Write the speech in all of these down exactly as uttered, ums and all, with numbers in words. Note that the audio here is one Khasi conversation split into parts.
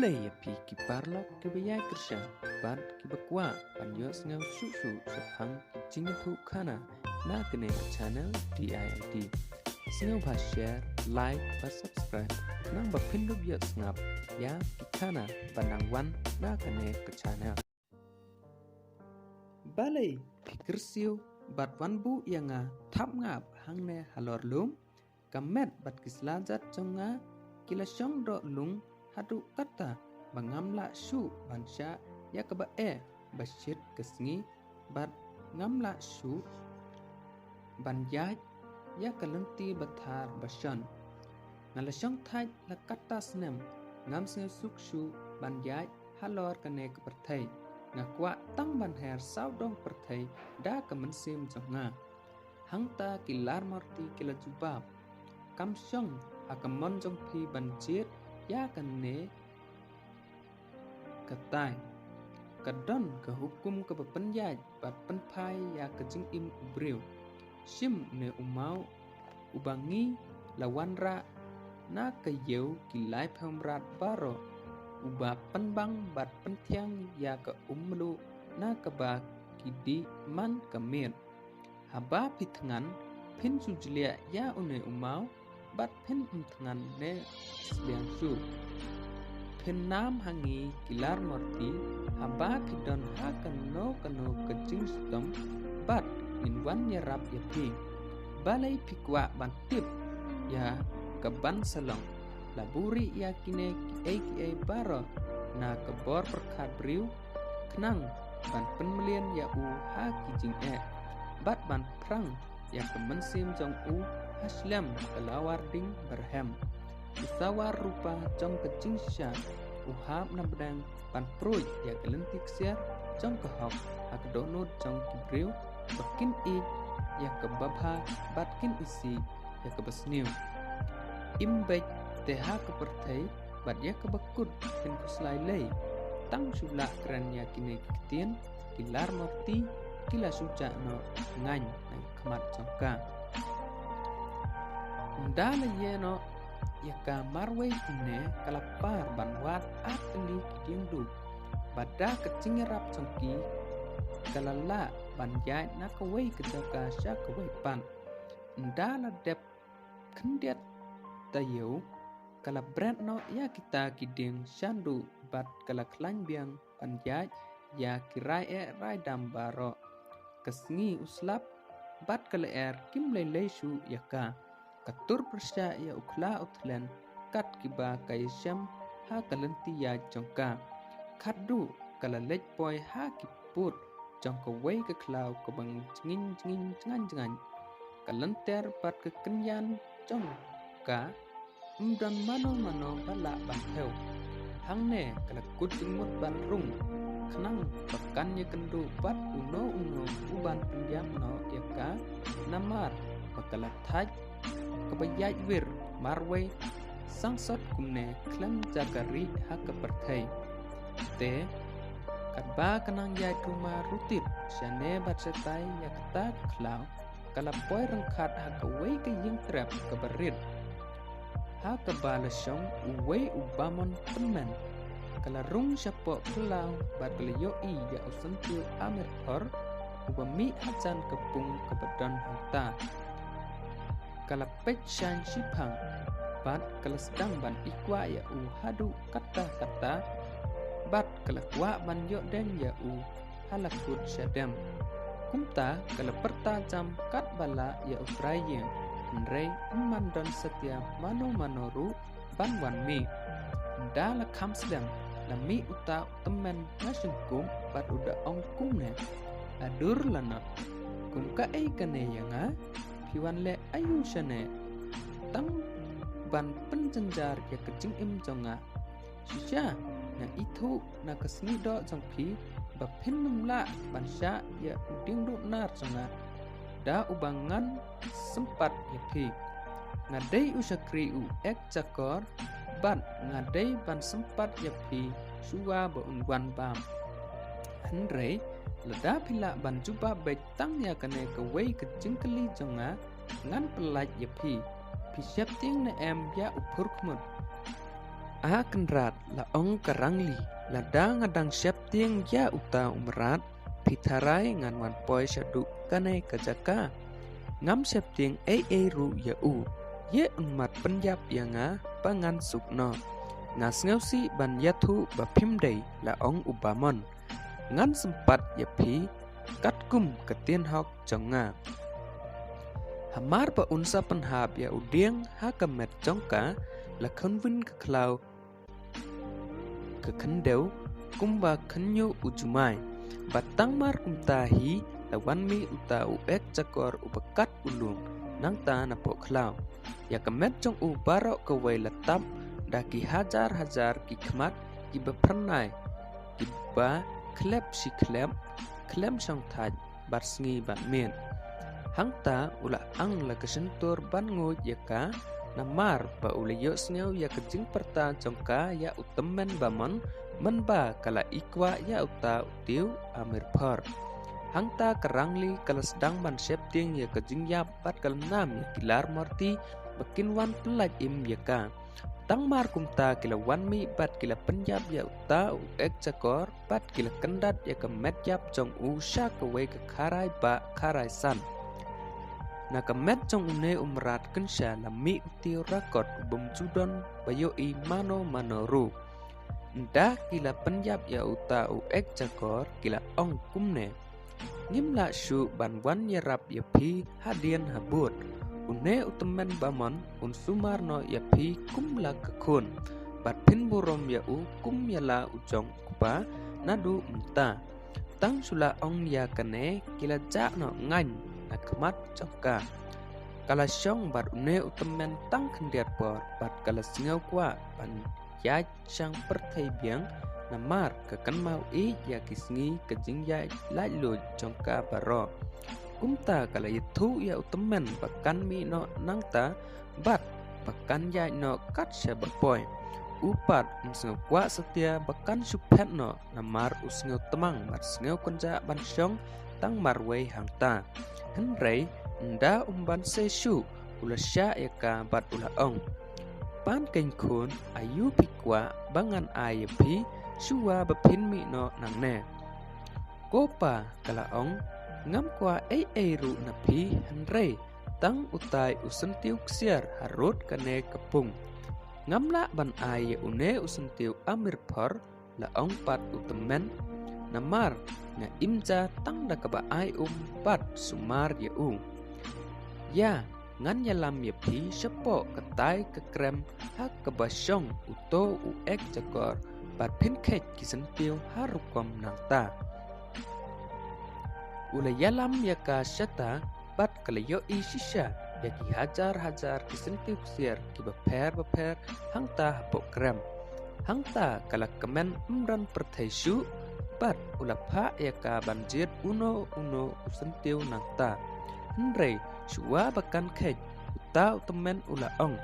Ïa phi ki paralok kiba ïai kyrshan bad kiba kwah ban ïohsngew shuh shuh shaphang ki jingïathuhkhana na kane ka channel D I I D. Sngewbha share, like bad subscribe, khnang ba phin dup ïohsngew ïa ki khana ba nang wan na kane ka channel. Balei phi kyrsiew bad wan buh ïa nga thapngap hangne halor lum? Ka met bad ki slajat jong nga ki la shong doh lung haduh katta ba ngam lah shuh ban shah ïa kaba eh ba shit ka sngi, bad ngam lah shuh ban ïaid ïa ka lynti ba thar ba shon. Nga la shong thait la katta snem, ngam sngewsuk shuh ban ïaid halor kane ka pyrthei. Nga kwah tang ban her sawdong pyrthei da ka mynsiem jong nga. Hangta ki larmorti ki la jubab: Kam shong ha ka mon jong phi ban jied ïa kane ka tai. Ka don ka hukum kaba pynïaid bad pynphai ïa ka jingim u briew. Shim une u maw uba ngi la wanrah na ka ïew ki laiphew mrad baroh, uba pynbang bad pynthiang ïa ka um mluh na kaba ki dih man ka miet. Haba phi thngan, phin shu jliah ïa une u maw, bad phin ym thngan ne sliang shuh. Phin nam ha ngi ki larmorti, haba phi don ha kano kano ka jingshitom, bad ngin wan ïarap ïa phi. Balei phi kwah ban tip ïa ka ban sa long? La buhrieh ïa kine kiei kiei baroh na ka bor pyrkhat briew, khnang ban pynmlien ïa u ha ki jingeh, bad ban phrang ïa ka mynsiem jong u ha shlem ka lawar ding barhem. U sawar rupa jong ka jingshisha u hap na bneng ban pruid ïa ka lynti ksiar jong ka hok ha ka dohnud jong ki briew, ba kin ïeit ïa kaba bha bad kin isih ïa kaba sniew. Im beit te ha ka pyrthei bad ïa kaba kut phin khuslai lei. Tang shu lah kren ïa kine ki ktien, ki larmorti ki la shu jah noh ngaiñ na ka khmat jong ka. Ynda la ïeh noh ïa ka marwei kumne, ka la par ban wad ar tylli ki diengduh, bad da ka jingïarap jong ki ka la lah ban ïaid na kawei ka jaka sha kawei pat. Ynda la dep khyndiat taïew, ka la bret noh ïa kita ki dieng shanduh bad ka la khlaiñ biang ban ïaid ïa ki rai eh rai dam baroh. Ka sngi u slap bad ka lyer kim lei lei shuh ïa ka. Ka tur pyrshah ïa u khla u thlen kat kiba ka ïashem ha ka lynti ïaid jong ka. Khatduh ka la leit poi ha ki pud jong kawei ka khlaw kaba jngiñ jngiñ jngan jngan. Ka lynter bad ka kynjan jong ka ym don mano mano ba lah ban thew. Hangne ka la kut jingmut ban rung, khnang ba kan ïakynduh bad uno uno u ban pynïap noh ïa ka, namar ba ka la thait kaba ïaid wir marwei sangsot kumne khlem ja ka rieh ha ka pyrthei. Te katba ka nang ïaid rumar rutit shane bad shatai ïa kata ka khlaw, ka la poi ryngkat ha kawei ka ïing trep kaba rit, ha kaba la shong uwei u bamon tymmen. Ka la rung shapoh khlaw bad ka la ïohi ïa u syntiew amirthor uba mih hajan ka pung kaba don hangta. Ka la peit shaiñ shiphang bad ka la sdang ban ikwah ïa u haduh katta katta, bad ka la kwah ban ïoh deng ïa u ha la kut shadem. Kumta ka la pyrta jam katba lah ïa u trai ïing, hynrei ym man don satia mano mano ruh ban wan mih. Ynda la kham slem, la mih uta u tymmen na shynkum bad u da ong kumne: Adur lanot, kum kaei kane ïa nga? Phi wan leh aïu shane? Tang ban pynjynjar ïa ka jingim jong nga. Shisha nga ithuh na ka sngi doh jong phi ba phin ym lah ban shah ïa u diengduh nar jong nga da uba ngan sympat ïa phi. Nga dei u shakri u ek jakor, bad nga dei ban sympat ïa phi shuwa ba un wan bam. Hynrei lada phi lah ban jubab beit tang ïa kane kawei ka jingkylli jong nga, ngan pyllait ïa phi. Phi sheptieng ne em ïa u phurkhmut? A Kynrad, la ong ka Rangli, lada nga dang sheptieng ïa uta u mrad, phi tharai ngan wan poi shaduh kane ka jaka. Ngam sheptieng ei ei ruh ïa u. Ïeh un mat pynïap ïa nga ba ngan suk noh. Nga sngewsih ban ïathuh ba phim dei, la ong u Bamon. Ngan sympat ïa phi katkum ka tienhok jong nga. Hamar ba un sa pynhap ïa u dieng ha ka met jong ka, la khynwin ka khlaw ka khyndew kumba khynñiuh u jumai. Bad tang mar kumta hi la wan mih uta u ek jakor uba kat u lung, nangta napoh khlaw. Ïa ka met jong u baroh kawei la tap da ki hajar hajar ki khmat kiba phyrnai, kiba khlep shi khlep, khlem shong thait, bad sngi bad miet. Hangta u la ang la ka shyntur ban nguid ïa ka, namar ba u la ïohsngew ïa ka jingpyrta jong ka ïa u tymmen Bamon, mynba ka la ikwah ïa uta u tiew Amirphor. Hangta ka Rangli ka la sdang ban sheptieng ïa ka jingïap bad ka la nam ïa ki lar morti ba kin wan pyllait im ïa ka. Tang mar kumta ki la wan mih bad ki la pynïap ïa uta u ek jakor bad ki la kyndat ïa ka met ïap jong u sha kawei ka kharai ba kharai san. Na ka met jong une u mrad kynsha la mih u tiew rakot u bym ju don ba ïohi mano mano ruh. Ynda ki la pynïap ïa uta u ek jakor ki la ong kumne: Ngim lah shuh ban wan ïarap ïa phi hadien habud. Une u tymmen Bamon un sumar noh ïa phi kum la ka khun, bad phin burom ïa u kum ïa la u jong u kpa naduh mynta. Tang shu la ong ïa kane ki la jah noh ngaiñ na khmat jong ka. Ka la shong bad une u tymmen tang khyndiat por bad ka la sngew kwah ban ïaid shang pyrthei biang, namar ka kynmaw ïa ki sngi ka jingïaid laitluid jong ka baroh. Kumta ka la ïathuh ïa u tymmen ba kan mih noh nangta bad ba kan ïaid noh kat shaba poi. U pat um sngew kwah satia ba kan shu phet noh, namar u sngew tmang bad sngew kynjah ban shong tang marwei hangta. Hynrei ynda um banse shuh, u la shah ïa ka bad u la ong: Pan keiñ khun, aïu phi kwah ba ngan ai ïa phi shuwa ba phin mih noh nangne? Ko pa, ka la ong, ngam kwah ei ei ruh na phi hynrei tang utai u syntiew ksiar harud kane ka pung. Ngam lah ban ai ïa une u syntiew Amirphor, la ong pat u tymmen, namar nga im ja tang da kaba ai um bad sumar ïa u. Ïa, ngan ïalam ïa phi shapoh katai ka krem ha kaba shong uto u ek jakor bad phin kheit ki syntiew ha rukom nangta. U la ïalam ïa ka shata bad ka la ïohi shisha ïa ki hajar hajar ki syntiew ksiar kiba pher bapher hangta hapoh krem. Hangta ka la kmen ym don pyrthei shuh bad u la phah ïa ka ban jied uno uno u syntiew nangta. Hynrei shuwa ba kan kheit, uta u tymmen u la ong: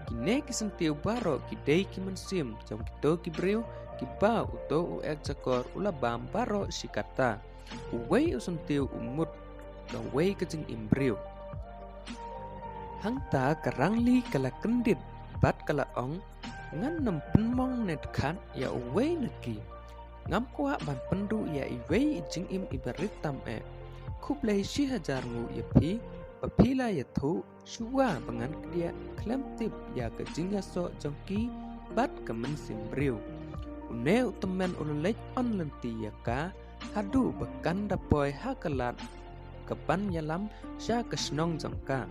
Kine ki syntiew baroh ki dei ki mynsiem jong kito ki briew kiba uto u ek jakor u la bam baroh shi katta. Uwei u syntiew u mut kawei ka jingim briew. Hangta ka Rangli ka la kyndit bad ka la ong: Ngan nym pynmong ne dkhat ïa uwei na ki. Ngam kwah ban pynduh ïa iwei i jingim iba rit tam eh. Khublei shi hajar nguh ïa phi ba phi la ïathuh, shuwa ba ngan kdiah khlem tip ïa ka jingïasoh jong ki bad ka mynsiem briew. Une u tymmen u la leit on lynti ïa ka haduh ba kan da poi ha ka lad kaban ïalam sha ka shnong jong ka.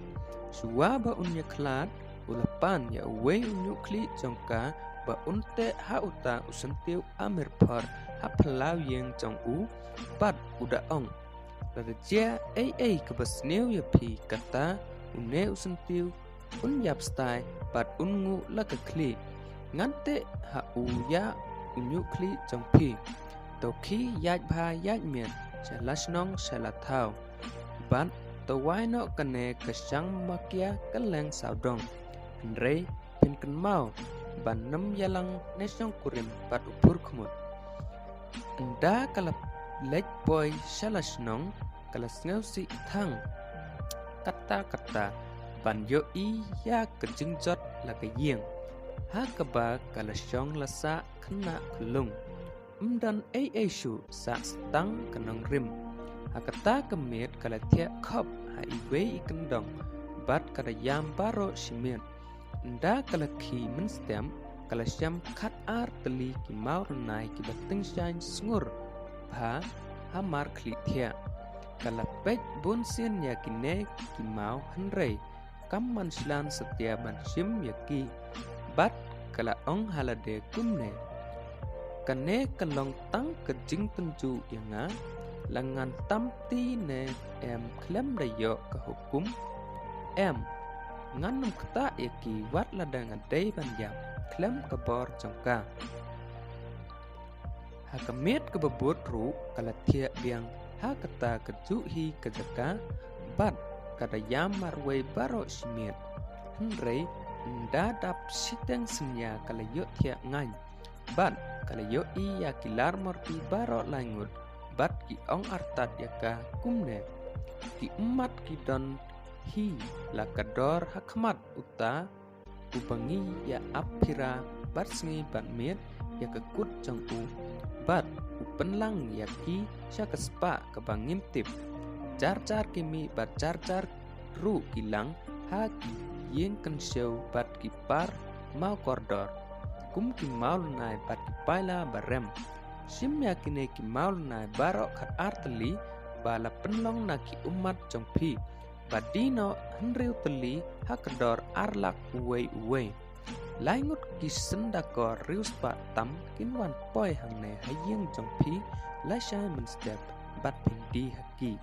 Shuwa ba un ïakhlad, u la pan ïa uwei u ñiuhkhlieh jong ka ba un teh ha uta u syntiew Amirphor ha phyllaw ïing jong u bad u da ong: Lada jia ei ei kaba sniew ïa phi kata, une u syntiew un ïap stai bad un nguh la ka khlieh. Ngan teh ha u ïa u ñiuhkhlieh jong phi. To khie ïaid bha ïaid miet sha la shnong sha la thaw. Bad to wai noh kane ka shang makia kylleng sawdong. Hynrei phin kynmaw ban nym ïalang ne shongkurim bad u phurkhmut. Ynda ka la leit poi sha la shnong, ka la sngewsih thang katta katta ban ïohi ïa ka jingjot la ka ïing. Ha kaba ka la shong la sah khynnah khyllung, ym don ei ei shuh, sah stang ka nongrim. Ha kata ka miet ka la thiah khop ha iwei i kyndong, bad ka da ïam baroh shi miet. Ynda ka la khie mynstep, ka la shem khat ar tylli ki maw rnai kiba tyngshaiñ sngur bha ha mar khlieh thiah. Ka la peit bun sien ïa kine ki maw hynrei kam man shlur satia ban shim ïa ki. Bad ka la ong ha lade kumne: Kane ka long tang ka jingpynjuh ïa nga, la ngan tam ti ne em khlem da ïoh ka hukum? Em, ngan ym ktah ïa ki wat lada nga dei ban ïap khlem ka bor jong ka. Ha ka miet kaba bud ruh ka la thiah biang ha kata ka juh hi ka jaka, bad ka da ïam marwei baroh shi miet. Hynrei ynda dap shiteng synñia ka la ïohthiah ngaiñ, bad ka la ïohi ïa ki lar morti baroh lai ngut, bad ki ong artat ïa ka kumne: Ki ummat ki don hi la ka dor ha khmat uta uba ngi ïa ap phira bad sngi bad miet ïa ka kut jong u, bad u pynlang ïa ki sha ka spah kaba ngim tip. Jar jar ki mih bad jar jar ruh ki lang ha ki ïing kynshew bad ki par maw kordor, kum ki maw lnai bad ki paila ba rem. Shim ïa kine ki maw lnai baroh khat ar tylli ba la pynlong na ki ummat jong phi, ba die noh hynriew tylli ha ka dor ar lak uwei uwei. Lai ngut ki syndakor riewspah tam kin wan poi hangne ha ïing jong phi lashai mynstep bad phin die ha ki.